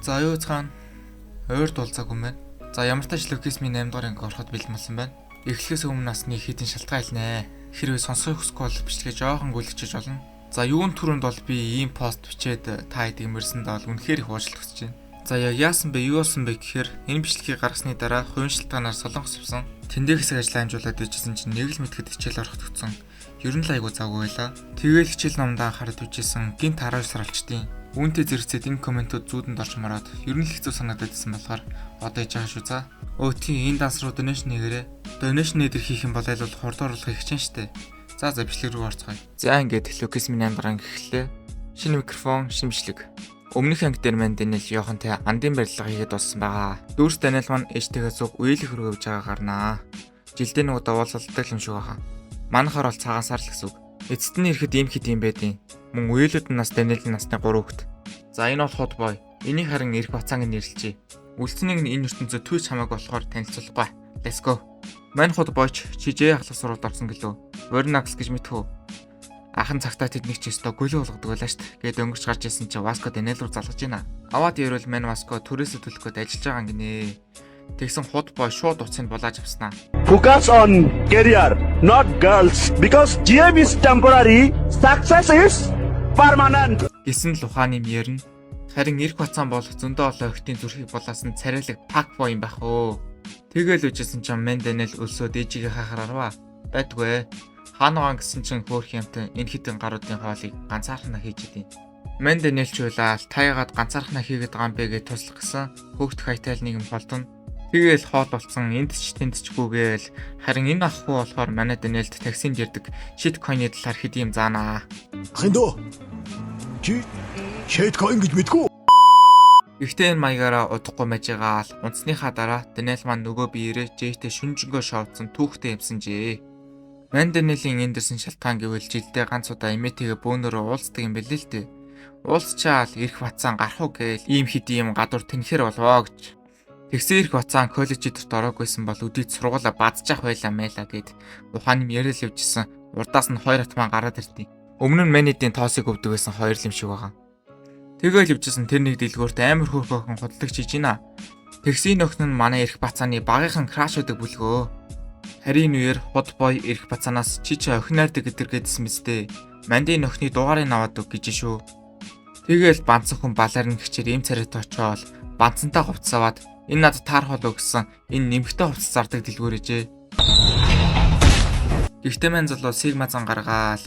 За, юу цаана ойр дуулцаагүй юм байна. За, ямар тач Лукисми 8 дугаар анги ороход бэлэн болсон байна. Эхлэхээс өмнө нас нэг хэдэн шалтгаан хэлнэ. Хэрвээ сонсохыг хүсэхгүй бол бичлэгээ жоохон гүйлгэж болно. За, юун түрүүнд бол би ийм пост бичээд та хэдийг мөрсөнд бол үнэхээр их уучлалт хүсэж байна. За, яг яасан бэ, юу болсон бэ гэхээр энэ бичлэгийг гаргасны дараа хувийн шалтгаанаар Солонгос явсан. Тэндээ хэсэг ажлаа амжуулаад ижсэн чинь нэг л мэтгэд хичээл ороход өгсөн. Ер нь л айгу завгүй байла. Тэгээл хичээл номдоо анхаарал үжижсэн, гинт 12 сар болчдیں۔ Үүнтэй зэрэгцээд энэ комментууд зүүдэнд орж мараад ер нь л хэцүү санагдаад исэн болохоор одоо яж байгаа шүү за. Өө тийм, энэ данс руу donation нэгэрээ. Donation нээдэр хийх юм бол аль бол хурд оруулахыг хичээн штэ. За за, бичлэг рүү орцгоё. За, ингээд Лукис минь 8 дараа анги эхэллээ. Шинэ микрофон, шинэ бичлэг. Өмнөх анги дээр маань Даниэл Йохантай андын барилга хийгээд дууссан байгаа. Дүүрс Даниэл маань ээжтэйгээ зүг үеэлэх рүү явж байгаа гарнаа. Жилдээ нэг удаа уулзалдаг юм шиг баха. Манайхаар бол цагаан сар л гэсэн үг. Эцэст нь ирэхэд ийм хэд юм байдیں۔ Мөн үеэлүүд нь нас Даниэлийн насны 3 хүүхэд. За, энэ бол Худ бой. Энийг харин Эрх Бацаан гэж нэрлэжээ. Үлдсэнийг нь энэ ертөнцид түүч хамаагүй болохоор танилцуулахгүй. Let's go. Мань Худ бойч чи Ж ахлах сургуульд орсон гэлөө. Ворнакс гэж мэдхүү. Ахан цагтаа тэднийг ч өстө гөлөө болгодог байлаа штт. Гээд өнгөрч гарч ирсэн чи Васко Даниэл руу залгаж байна. Аваад ярил, мань Васко түрээсээ төлөх гээд ажиллаж байгаа юм гинэ. Тэгсэн Худ бой шууд утсыг булааж авснаа. Focus on career, not girls, because GM is temporary, success is permanent. Гэсэн л ухааны юм ярина. Харин Эрх Бацаан бол зөндөө олон охидын зүрхийг булаасан царайлаг fuck boy юм байх өө. Тэгэл үжсэн чинь Мен Даниэл өлсөө дээжигээ хахаар арва. Байдгүй. Хаана гэсэн чинь хөөх юмтай энэ хитэн гаруудын хоолыг ганцаархнаа хийж идэв. Мен Даниэл ч уйлаал та ягаад ганцаархнаа хийгээд байгаа юм бэ гэж туслах гэсэн хөөхт хайтайл нэг юм холдоно. Тэгэл хоол болцсон, энд ч тэнд ч гүгээл. Харин энэ ах хүү болохоор манай Даниэлд таксинд ярддаг shit coin-ы талаар хэд юм заанаа. Ахын дөө. Чи shitcoin гэж мэдгүй. Гэхдээ энэ маягаараа удахгүй мажигаал унтсныхаа дараа Даниэл маань нөгөө биеэрээ Жэйтэй шүнжэнгөө шоудсан түүхтэй юмсан жээ. Ман Даниэлийн энд дэрсэн шалтгаан гэвэл жилдээ ганц удаа эмээтэйгээ бөөнөрөө уулздаг юм билээ л дээ. Уулзчаал Эрх Бацаан гарах уу гээл ийм хэд юм гадуур тэнхэр болвоо гэж. Тэгсэн Эрх Бацаан коллеж эдэрт ороогүйсэн бол өдийд сургуулаа бадчих байлаа мэлаа гэд ухааны юм яриад явжсэн. Урдаас нь хоёр атман гараад ирдیں۔ Өмнө нь Манидын тоосыг өвдөг байсан хоёр л юм шиг байгаа. Тэгэл явжсэн тэр нэг дэлгүүрт амар хөөрхөн охин худалдагч хийж гинэ. Тэгсийн охин нь манай Эрх Бацааны багийнхан crush өгдөг бүлгөө. Харин үеэр Худ бой Эрх Бацаанаас чи чи охин найрдаг гэдэр гэдсэн мэт дээ. Мандын охины дугаарыг аваад өг гэж шүү. Тэгэл банцсан хүн балаар нь хичээр ийм царайтай очиод банцантай хувцас аваад энэ надад таарах болов гэсэн энэ нэмэгтэй хувцас зардаг дэлгүүр ээжээ. Гэхдээ мань залуу сигма зан гаргаал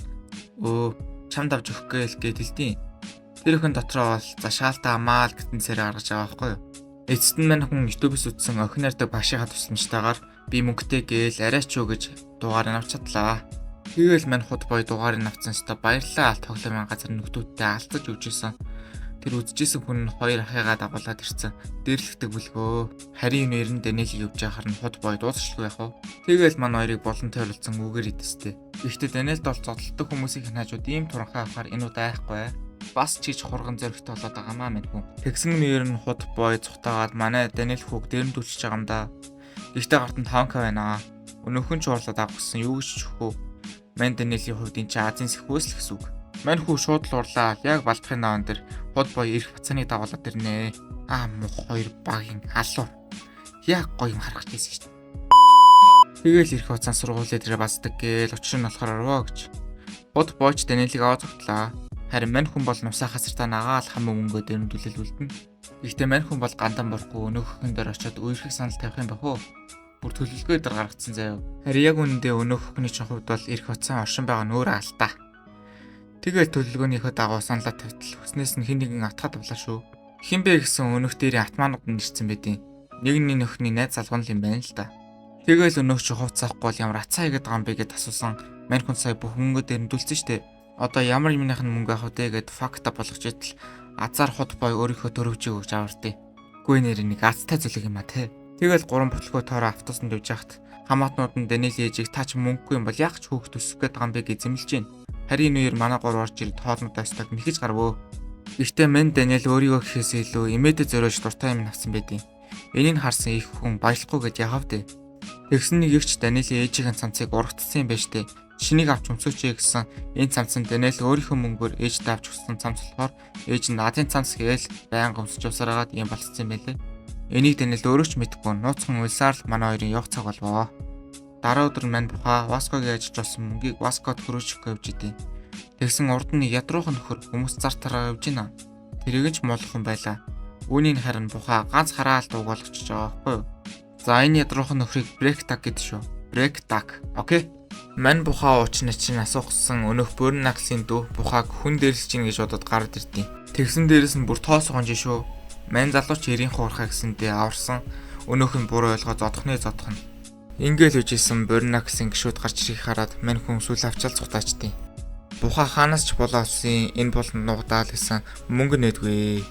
өө чамд авч өгөх гээл гэд хэлтий. Тэр өхөн дотроо бол за шаалтаа амаал гэтэн царай гаргаж байгаа байхгүй юу. Эцэст нь мань хүн YouTube-с үзсэн охин найрдаг багшийнхаа тусламжтайгаар би мөнгөтэй гээл арай ч юу гэж дугаарыг авч чадлаа. Тэгэл мань Худ бой дугаарыг авцсан өстой баярлалаа ал тоглоомын газар нөхдүүдтэй алцаж өгчээсэн. Тэр үзчихсэн хүн нь хоёр ахыгаа дагуулад ирсэн. Дээрлэхдэг бүлгөө. Харин нэр нь Даниэлийг явж байхаар нь Худ бой дуусчлгүй яах вэ? Тэгэл мань хоёрыг болон тойролцсон үгээр идэстэй. Гэхдээ Даниэлд бол зодтолдог хүмүүсийн хажууд ийм туранхай авахар энэ удаа айхгүй. Бас чиж хурган зөрөгтэй болоод байгаа маа мань хүн. Тэгсэн нэр нь Худ бой цухтаагаад манай Даниэл хүүг дээрэмдүүлчихэж байгаа юм да. Гэхдээ гарт нь 5К байна. Өнөөхөн ч уурлаад авах гэсэн юу гэж ч өгөө. Мань Даниэлийн хувьд энэ чи Азийн сэхүүс л гэсэн үг. Мань хүү шууд л уурлаа. Яг балдахын наан дээр Худ бой Эрх Бацааны дагуулад ирнэ. Аа, мух хоёр багийн алуур. Яг гоё юм харах гэсэн шүү дээ. Тэгэл Эрх Бацаан сургуулиа дээр баздаг гээл учир нь болохоор орвоо гэж. Худ бойч Даниэлийг аваа зогтлаа. Харин мань хүн бол нусаа хасартаа нагаал хам мөнгөө дэрэмдүүлэл үлдэнэ. Гэхдээ мань хүн бол гандан бурахгүй өнөөхөн дээр очиод үерхэх санал тавих юм бах уу? Бүр төлөвлөгөө дээр гаргацсан заяа. Харин яг үнэндээ өнөөхний чинь хувьд бол Эрх Бацаан оршин байгаа нь өөр алдаа. Тэгэл төлөвлөгөөнийхөө дагуу саналаа тавьтал хүснээс нь хэн нэгэн атхад авлаа шүү. Хэн бэ гэсэн өнөөх дээрийн атмаанууд нь ирсэн байдیں۔ Нэг нь нөхний найз залгуун л юм байна л да. Тэгэл өнөөх чи хувц авахгүй бол ямар ацаа хийгээд байгаа юм бэ гэд асуусан. Мань хүн сая бүх мөнгөө дэрэмдүүлсэн штэ. Одоо ямар юмных нь мөнгө авах вэ гэд fucked up болгож идэл азар Худ бой өөрийнхөө төрөвжийг өгч авардیں۔ Гүй нэр нэг азтай зүйлэг юм а те. Тэгэл гурван бүтлгөө тоороо автобусанд явж байхад хамаатнууд нь Даниэл ээжийг та ч мөнгөгүй юм бол яг ч хүүхд өсөх гээд байгаа юм бэ гэж зэмлэж байна. Харин энэ үеэр манай гурав орж ирээд хоолнуудаа өстөг нэхэж гарвөө. Гэхдээ мэн Даниэл өөрийгөө гэхээс илүү эмээдэ зориулж дуртай юм авсан байдیں۔ Энийг харсан их хүн баялахгүй гэж яхав дээ. Тэгсэн нэг ихч Даниэлийн ээжийн цанцыг ургацсан юм байна штэ. Шинийг авч өмсөөч гэсэн энэ цамц нь Даниэл өөрийнхөө мөнгөөр ээждээ авч өгсөн цамц болохоор ээж нь наадын цамц гээл байнга өмсөж явсаар хагаад ийм болцсон юм байлээ. Энийг Даниэл өөрөө ч мэдэхгүй нууцхан уйлсаар л манай хоёрын явах цаг болвоо. Дараа өдөр мань бухаа Васкогийн ажиллаж болсон мөнгийг Васкод хөрөөж өгөх явж идэв. Тэгсэн урд нь ядруухан нөхөр хүмүүс зар тараа явж гинэ. Тэрийг ч муулах юм байлаа. Үүнийг харин бухаа ганц хараал дууг болгочихж байгаа байхгүй юу? За энэ ядруухан нөхрийг Break Tag гэдэг шүү. Break Tag. Okay. Мань бухаа уучна чинь асуухсан өнөөх Бурнаксын дүү бухааг хүн дээрлэж гин гэж бодоод гараад ирдیں۔ Тэгсэн дээрээс нь бүр тоос гонж шүү. Мань залууч эрийн хуурхаа гэсэндээ аварсан өнөөх нь буруу ойлгоо зодохны зодох нь. Ингээл үжижсэн Бурнаксын гişүүд гарч ирэх хараад мань хүн сүл авчаал цухтаачдیں۔ Бухаа хаанаас ч болоолсон энэ бол нугдаал гэсэн мөнгө нээдгүй.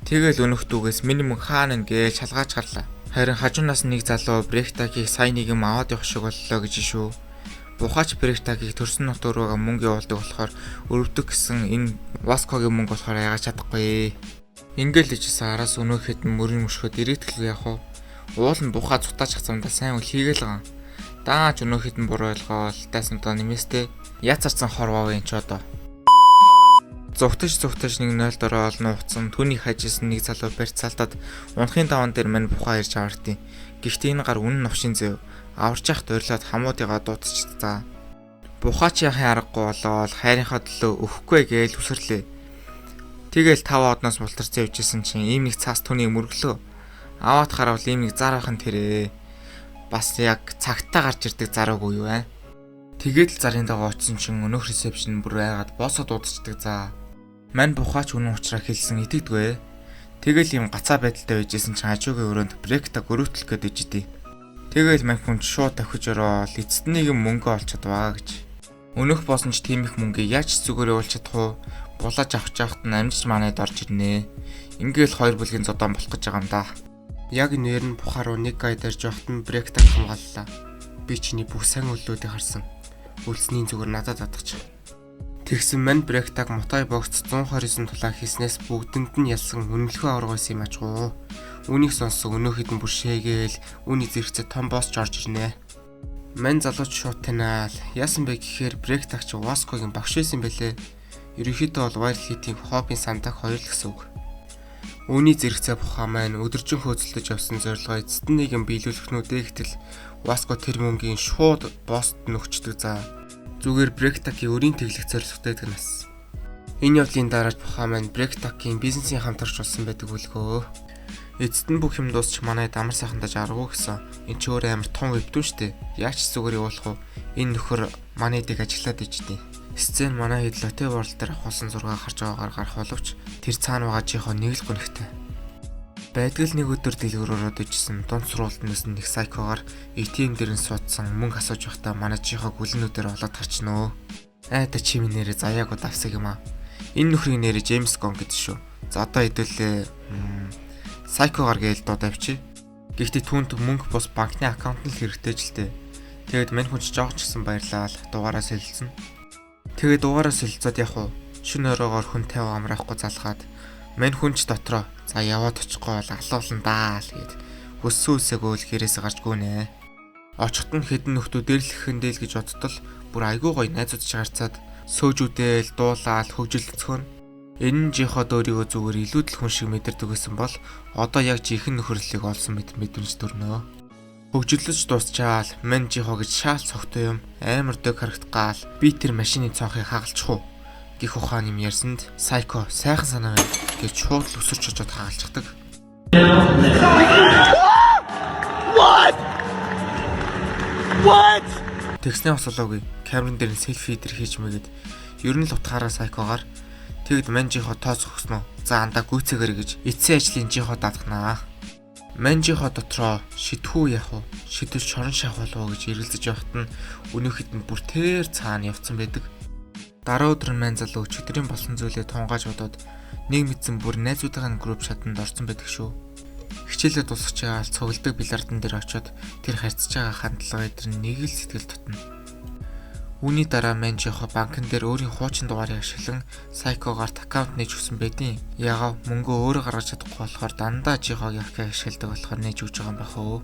Тэгэл өнөөх дүүгээс миний мөнгө хаана нэ гэж шалгааж гарлаа. Харин хажуунаас нэг залуу Бректагийг сая нэг юм аваад явах шиг боллоо гэж шүү. Бухаач Бректагийг төрсөн нут өрөөгөө мөнгө явуулдаг болохоор өрөвдөг гэсэн энэ Васкогийн мөнгө болохоор яагаад чадахгүй. Ингээл ижсэн араас өнөөх хэдэн мөрийн мөшгөд ирээдгэлгүй яах вэ? Уул нь бухаа цутаачих замдаа сайн үл хийгээл ган. Даач өнөөх хэдэн буруу ойлгоол дайсан доо нэмээстэй яцарсан хорвоо энэ ч одоо. Зугтаж нэг 0 дөрөөл нууцсан түүний хажаас нэг залуу барьцаалтад унахын даван дээр мань бухаа ирж авартیں۔ Гэхдээ энэ гар үнэн новшин зэв. Аварч яхад урилаад хамуудыгаа дуудчихцаа. Бухаач яхын аргагүй болоод хайрынхаа төлөө өгөхгүй гээл үсэрлээ. Тэгэл 5 одноос бултарч явжсэн чинь ийм нэг цаас түүнийг мөрөглөө. Аваад харавал ийм нэг зар ахын тэрээ. Бас яг цагтаа гарч ирдэг зар үгүй юу аа. Тэгээд л зарын дагуу очсон чинь өнөөх ресепшн бүр айгаад боосоо дуудчихдаг заа. Мань бухаач үнэн учраа хэлсэн итгэдэггүй. Тэгэл ийм гацаа байдалтай байжсэн чинь хажуугийн өрөөнд бректаг өрөөтлөх гээд ижидээ. Тэгэл мань хүн шууд давхиж ороод эцэст нэг юм мөнгө олж чадваа гэж. Өнөөх боосон ч тийм их мөнгийг яаж зүгээр явуулж чадах вэ? Булааж авч явахт нь амжиж манайд орж ирнэ. Ингээл хоёр бүлгийн зодон болох гэж байгаа юм да. Яг нэр нь бухаа руу нэг гай дэрж явахт нь Бректаг хамгааллаа. Би чиний бүх сайн үйлдэлүүдийг харсан. Үлсний зүгээр надад татгач. Тэгсэн мань Бректаг Мутай богц 129 тулаан хийснээс бүгдэнд нь ялсан үнэлэхүй авраг байсан юм ажгүй. Үүнийг сонссон өнөөх хэдэн бүр шээгээл үүний зэрэгцээ том босс ч орж ирнэ. Мань залууч шууд танаал. Яасан бэ гэхээр Бректаг ч Васкогийн багш байсан бэлээ. Ерөнхийдөө бол Wild Hit-ийн хоббийн сандаг хоёр л гэсэн үг. Үүний зэрэгцээ бухаа маань өдөржин хөөцөлдөж явсан зорилгоо эцэст нь нэгэн биелүүлэх нүдэ гэтэл Васко тэр мөнгийн шууд босд нөхчдөг заа. Зүгээр Бректагийн өрийн тэглэх зорилготой гэдэг нас. Энэ явдлын дараа бухаа маань Бректагийн бизнесийн хамтарч болсон байдаг үлгөө. Эцэст нь бүх юм дуусч манай амар сайхандаж аргагүй гэсэн. Энд чи өөр амар том вебдүү штэ. Яаж ч зүгээр явуулах вэ? Энэ нөхөр манай дэг ажиллаад иждээ. Сцен манай хэд Lotte World дээр авахулсан зураг харж байгаагаар гарах боловч тэр цаана байгаа жихоо нэг л гонхтой. Байдгал нэг өдөр дэлгүүр ороод ижсэн дунд сургуультнаас нэг сайкогаар ATM дээр нь суудсан мөнгө асууж байхдаа манай жихоо гүлэнүүдээр олоод харчнөө. Айда чи минь нэрээ заяагүй давсаг юм аа. Энэ нөхрийн нэрээ Джеймс Гон гэдэг шүү. За одоо хэдүүлээ сайкогаар гээл дуудаа авчи. Гэхдээ түүнд мөнгө бус банкны аккаунт нь л хэрэгтэй ч л дээ. Тэгээд мань хүн ч жоох ч гэсэн баярлаа л дугаараа солилцсон. Тэгээд дугаараа солилцоод яг уу шөнө оройгоор хүн 50 амраахгүй залгаад мань хүн ч дотроо за яваад очихгүй бол алуулна даа л гээд хөссөн үсээгөө л гэрээсээ гарч гүнэ. Очихт нь хэдэн нөхдөө дээрлэхэн дээл гэж бодтол бүр айгүй гоё найзууд ч гарцаад сөөжүүдэл дуулаал хөгжилцгөн. Энэ нь жиход өөрийгөө зүгээр илүүдэл хүн шиг мэдэрдэг байсан бол одоо яг жинхэнэ нөхөрлөлийг олсон мэт мэдрэмж төрнө. Хөгжирлөж дуусчаал мань жихо гэж шаал цогтой юм амар дөг харагдах гаал би тэр машины цонхыг хагалчих уу гих ухаан юм ярьсанд сайко сайхан санаа байна гэж шууд л өсөрч очоод хагалчихдаг. What? What? Тэгснээ бас болоогүй. Камерын дээр нь селфи дээр хийж мэгэд ер нь л утгаараа сайкогаар тэгэд мань жихо тооцох өгснө. За андаа гүйцээгэр гэж эцсийн ажлын жихо даатгнаа. Манжихо дотроо шидхүү яах вэ? Шидэл шорон шах болов уу гэж эргэлзэж явахад нь өнөөхөд нь бүр тэр цаана явцсан байдаг. Дараа өдөр нь мань залуу өчигдрийн болсон зүйлээ тунгааж бодоод нэг мэдсэн бүр найзуудын групп чатанд орсон байдаг шүү. Хичээлээ дуусгачаал цугладаг бильярдан дээр очиод тэр харьцаж байгаа хандлага эдэр нэг л сэтгэл татна. Үүний дараа Манжихо банкн дээр өөрийн хуучин дугаарыг ашиглан Сайкогарт аккаунт нээж өгсөн байдیں۔ Ягаав мөнгөө өөрөө гаргаж чадахгүй болохоор дандаа Жихогийн аккаунт ашигладаг болохоор нээж өгч байгаа юм байх өө.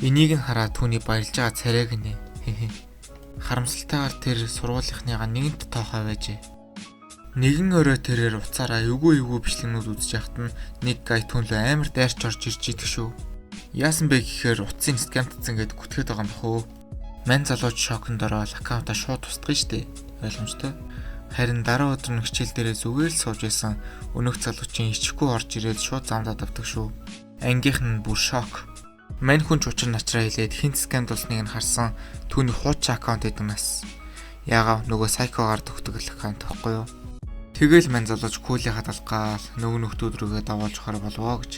Энийг нь хараад түүний баярлж байгаа царайг нэ. Хэ. Харамсалтайгаар тэр сургуулийнхныгаа нэгэнт тоохой байжээ. Нэгэн өрөө тэрээр уцаараа эвгүй эвгүй бичлэгнүүд үзэж яхад нь нэг гай түн лөө амар дайрч орж ирж идэх шүү. Яасан бэ гэхээр утсын scam тцсан гэд гүтгэхэд байгаа юм бах өө. Мань залууч шоконд ороод account аа шууд устгах штэ. Ойлгомжтой. Харин дараа өдөр нь хичээл дээрээ зүгээр л сууж байсан өнөөх залуучин ичихгүй орж ирээд шууд замдаад авдаг шүү. Ангийнх нь бүр шок. Мань хүн ч учир начраа хэлээд хинт scam дулсныг нь харсан түүний хуучин account гэдэг нас. Яагаад нөгөө сайкогаар төгтөг л account байхгүй юу? Тэгэл мань залууч күүлээ хадгалгаал нөгөө нөхдүүд рүүгээ давуулж ухаар болвоо гэж.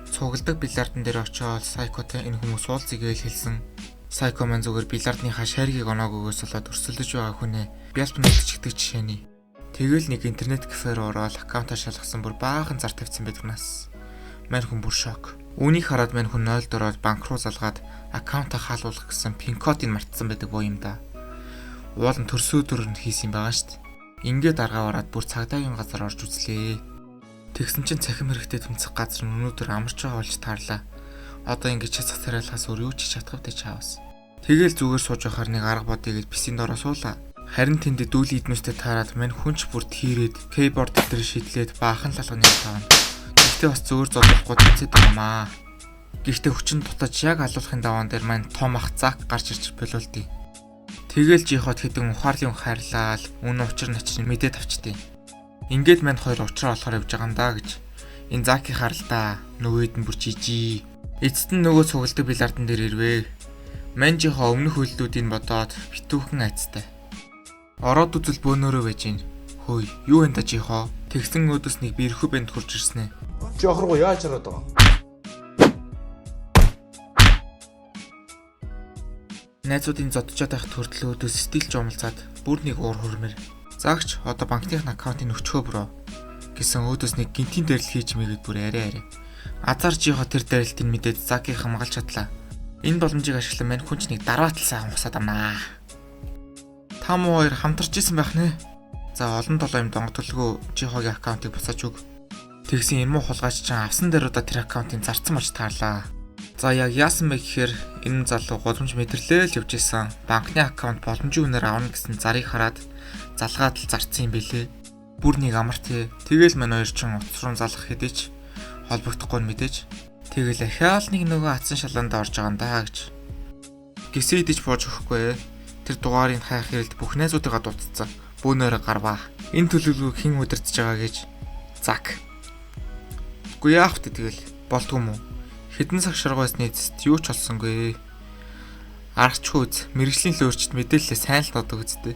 Цугладаг бильярдн дээр очиод сайкотой энэ хүмүүс уулзъя гэж хэлсэн. Сайко маань зүгээр бильярдныхаа шаргийг оноогоогоос болоод өрсөлдөж байгаа хүнээ бялб нүдчихдэг жишээний. Тэгэл нэг интернет кафе руу ороод account аа шалгасан бүр баахан зар тавьсан байдаг нас. Мань хүн бүр шок. Үүнийг хараад мань хүн 0-д ороод банк руу залгаад account аа хаалгуулах гэсэн PIN кодыг мартсан байдаг боо юм да. Уул нь төрсө өдөр нь хийсэн юм байгаа шүү дээ. Ингээд аргаа бараад бүр цагдаагийн газар орж үзлээ. Тэгсэн чинь цахим хэрэгтэй тэмцэх газар нь өнөөдөр амарч байгаа болж таарлаа. Одоо ингэж цацах тариалахаас өөр юу ч хийж чадах вэ чаавас. Тэгэл зүгээр сууж байхаар нэг арга бодъё гэж PC-н доороо суулаа. Харин тэнд дүүлийн эднүстэй таарад мань хүнч бүр тийрээд keyboard дээр шидлээд баахан лалганы тавна. Гэхдээ бас зөөр зодохгүй тэнцээд байгаамаа. Гэхдээ хүчин дутаж яг алуулахын даваан дээр мань том ах Зак гарч ирж болиулдیں۔ Тэгэл жихот хэдэн ухаарлын хайрлал үн учир начрыг мэдээд авчдیں۔ Ингээд мань хоёр учраа олохоор явж байгаа юм да гэж. Энэ Заки харалтаа нөгөөд нь бүр жижи. Эцэст нь нөгөө цугладаг бильярдн дээр ирвэ. Манжийнхаа өмнөх үйлдэлүүдийг бодоод битүүхэн айцтай. Ороод үзэл бөөнөрөө байж гин. Хөөе, юу энэ та жихоо? Тэгсэн өөдөөс нэг бэрхүү бэнд хурж ирсэн ээ. Чи охиргоо яаж хараад байгаа? Найзуудын зодчоод байх төртлөө өөдөөс стил жумалцаад бүр нэг уур хөрмөр. Заагч одоо банкных account ыг өчгөө bro гэсэн өөдөөс нэг гинтийн дэрэл хийж мэйгэд бүр арай арай. Азар жихоо тэр дэрэлтийг мэдээд Загийг хамгаалж чадлаа. Энэ боломжийг ашиглан мань хүн ч нэг дараатал сайхан усаад амнаа. Та муу хоёр хамтарч исэн байх нэ. За олон толоо юм донготлогоо Жихогийн account ыг буцааж өг. Тэгсэн энэ муу хулгайч чинь авсан дээр удаа тэр account ыг зарцсан болж таарлаа. За яг яасан бэ гэхээр энэ залуу гудамж мэдэрлээ л явж исэн. Банкны account боломжийн үнээр авна гэсэн зарыг хараад залгаад л зарцсан юм бэлээ. Бүр нэг амар тий. Тэгэл мань хоёр чинь утас руу залах хэдий ч холбогдохгүй нь мэдээж. Тэгэл ахаал нэг нөгөө атсан шалаанд орж байгаа юм даа гэж. Гисээ идэж бууж өгөхгүй. Тэр дугаарыг хайх хэрэлд бүх найзуудыгаа дуудцсан. Бөөнөрөө гарваа. Энэ төлөвлөгөөг хэн удирдах байгаа гэж. Зак. Үгүй яах вэ тэгэл болдгоо юм уу? Хэдэн цаг шаргуйсны эцэст юу ч олсонгүй. Аргачгүй үз мэрэгжлийн лөөрчд мэдээлэлээ сайн л доодог үсттэй.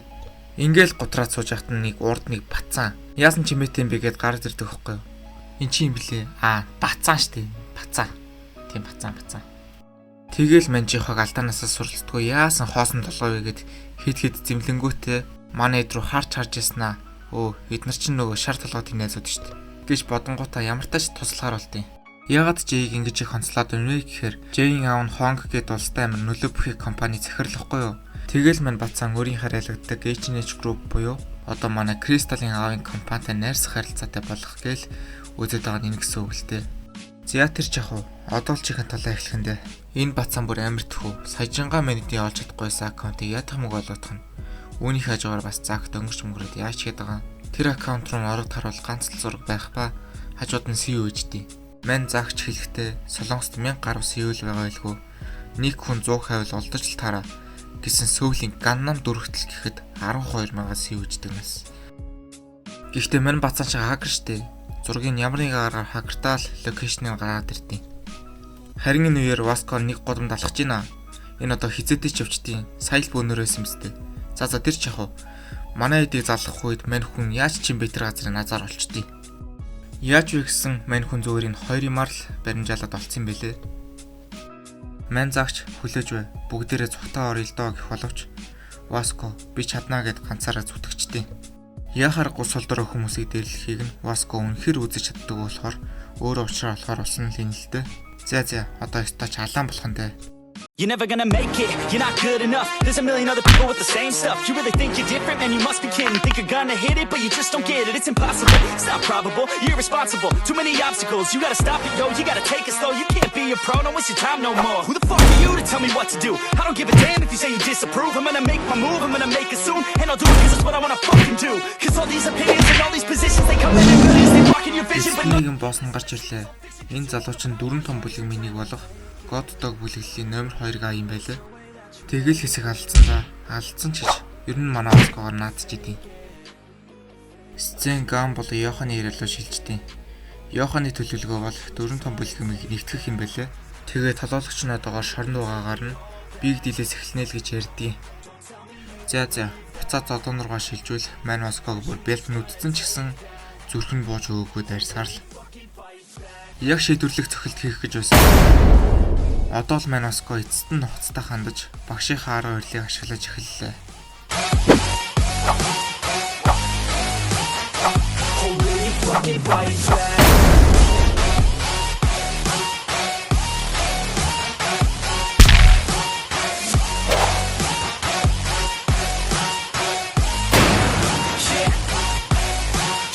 Ингээл гутраад сууж байхад нэг урд нэг бацаан. Яасан чимээтэй юм бэ гэд гарч ирдэг хөхгүй юу? Эн чи юм блэ? Аа, бацаан штэ. Бацаан. Тийм бацаан бацаан. Тэгэл манжийнхаг алдаанаасаа суралцдаггүй яасан хоосон толгой вэ гэд хэд хэд зэмлэнгүүтээ манай эд рүү харж харж яснаа. Өө, эднэр чинь нөгөө шар толгойн найзууд штэ гэж бодонгуудаа ямар тач туслахаар болтیں۔ Ягаад Жэйг ингэж их онцлоод байна вэ гэхээр Жэйн аав нь Хонг гээд улстай амар нөлөө бүхий компани захирлахгүй юу? Тэгэл мань бацаан өөрийн харьяалагдаг H&H Group буюу одоо манай Кристалын аавын компанитай найрсах харилцаатай болох гээл үзээд байгаа нь энэ гэсэн үг л дээ. За тэр ч яг уу одоо л чихэн талаа эхлэх нь дээ. Энэ бацаан бүр амар тхүү. Саяжингаа менедийн олж чадахгүйсэн account ыг ядах мөг олгодох нь. Үүнийх хажуугаар бас Закт өнгөрч мөнгөрөөд яаж хийгээд байгаа юм. Тэр account руу ороод харуул ганц л зураг байх ба хажууд нь CEO ээжтэй. Мань Загч хэлэхдээ Солонгост 1000 гаруй CEO л байгаа байлгүй. Нэг хүн 100 хавил олдож л таараа гэсэн сөүлийн Ганнам дөрөгтөл гэхэд 12 мянган CEO ээждэг нас. Гэхдээ мань бацаан чи хакер штэ. Зургийг ямар нэгэн аргаар хакертаал location ыг гаргаад ирдیں۔ Харин энэ үеэр Васко нэг годомд алхаж байна. Энэ одоо хизээдэй ч явчдیں۔ Сая л бөөнөрөөс юм сте. За за тэр ч яг уу. Манай эдийг залгах үед мань хүн яаж ч юм бэ тэр газрын назар олчдیں। Яаж вэ гэсэн мань хүн зүгээр энэ хоёр юмар л баримжаалаад олцсон юм бэлээ. Мань заагч хүлээж бай. Бүгдээрээ цухтаа орё л доо гэх боловч Васко би чаднаа гэд ганцаараа зүтгэжтэй. Яхааргүй сул дорой хүмүүсийг дэрлэхийг нь Васко үнэхэр үзэж чаддаг болохоор өөрөө уучраа болохоор болсон л юм л дээ. За за одоо ёстой ч алаан болох нь дээ. You're never gonna make it, you're not good enough. There's a million other people with the same stuff. You really think you're different? Man, you must be kidding. Think you're gonna hit it, but you just don't get it. It's impossible, it's not probable, you're irresponsible. Too many obstacles, you gotta stop it, yo. You gotta take it slow, you can't be a pro. Don't waste your time no more. Who the fuck are you to tell me what to do? I don't give a damn if you say you disapprove. I'm gonna make my move, I'm gonna make it soon. And I'll do it cause it's what I wanna fucking do. Cause all these opinions and all these positions, they come in in millions, they blocking your vision, but Эцэст нэгэн босс нь гарч ирлээ. Энэ залуу чинь дөрвөн том бүлэг миний нэг болох God Dog бүлэглэлийн номер 2 га юм байлаа. Тэгэл хэсэг алдсан да. Алдсан ч гэж ер нь манай Оскогоор наадч идэв. Сцен Гам бол Йоханы яриа руу шилждэг. Йоханы төлөвлөгөө бол дөрвөн том бүлэг нэгтгэх юм байлаа. Тэгээ толгойлогч нь одоогоор шорон дугаагаар нь Big Deal-ээс эхэлнэ л гэж ярьдیں۔ За за буцаад зодон руугаа шилжүүл мань Оског бүр бэлт нүдсэн ч гэсэн зүрх нь бууж өгөөгүй дайрсаар л. Яг шийдвэрлэх цохилт хийх гэж байсан. Одоо л мань Оско эцэст нь нухацтай хандаж багшийнхаа арга барилыг ашиглаж эхэллээ.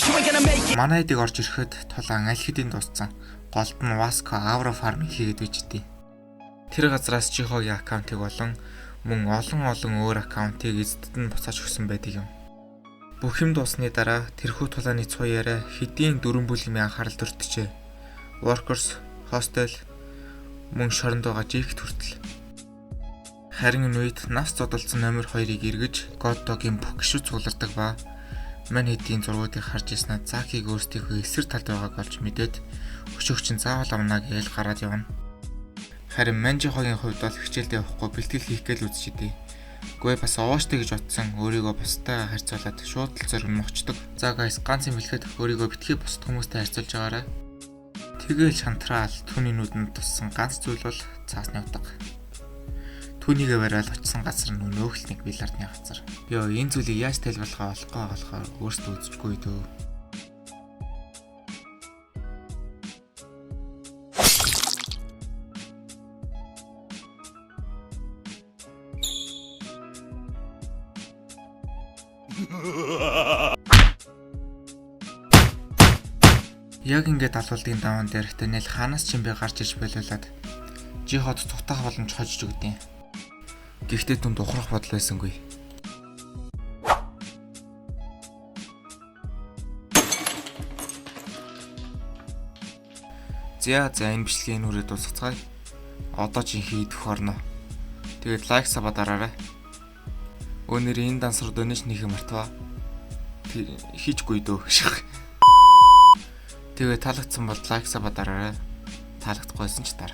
you ain't gonna make it. Манай эдэг орж ирэхэд тулаан аль хэдийн дууссан. Голд нь Васко Авра фармыг хийгээд байждیں۔ Тэр газраас Жихогийн аккаунтыг болон мөн олон олон өөр аккаунтыг эзэдэд нь буцааж өгсөн байдаг юм. Бүх юм дуусны дараа тэрхүү тулааны цуу яриа хэдийн дөрвөн бүлгэмийн анхаарал төртөжээ. Workers, Hostel мөн шоронд байгаа Жихт хүртэл. Харин энэ үед нас зодолдсон номер 2-ыг эргэж God Dog-ийн бүх гишүүд цуглардаг ба мань хэдийн зургуудыг харж ирснээр Закиг өөрсдийнхөө эсрэг талд байгааг олж мэдээд өшөөгч нь заавал авна гэж гараад явна. Харин Манжихогийн хувьд бол хичээлдээ явахгүй бэлтгэл хийх гээл үзэж идэв. Гүй бас овооштой гэж бодсон өөрийгөө бусдаа харьцуулаад шууд л зориг мохчдөг. За guys, ганц юм хэлэхэд өөрийгөө битгий бусад хүмүүстэй харьцуулж байгаарай. Тэгээл шантраал түүний нүдэнд туссан ганц зүйл бол цаасны утга. Түүнийгээ бариад очисон газар нь өнөөх л нэг бильярдны газар. Йоо, энэ зүйлийг яаж тайлбарлахаа олохгүй болохоор өөртөө үзчихгүй дөө. Яг ингээд алуулдгийн даваан дээр Даниэл хаанаас ч юм бэ гарч ирж болиулаад Жиход цухтаах боломж хожиж өгдیں۔ Гэхдээ түнд ухрах бодол байсангүй. За за энэ бичлэгийн энэ хүрээ дуусгацгаая. Одоо чи хийх орно. Тэгээд like sub дараарай. Өөнөр энэ данс руу donation хийх мартваа. Хийчихгүй дөө. Тэгээ таалагдсан бол like sub дараарай. Таалагдахгүйсэн ч дараа.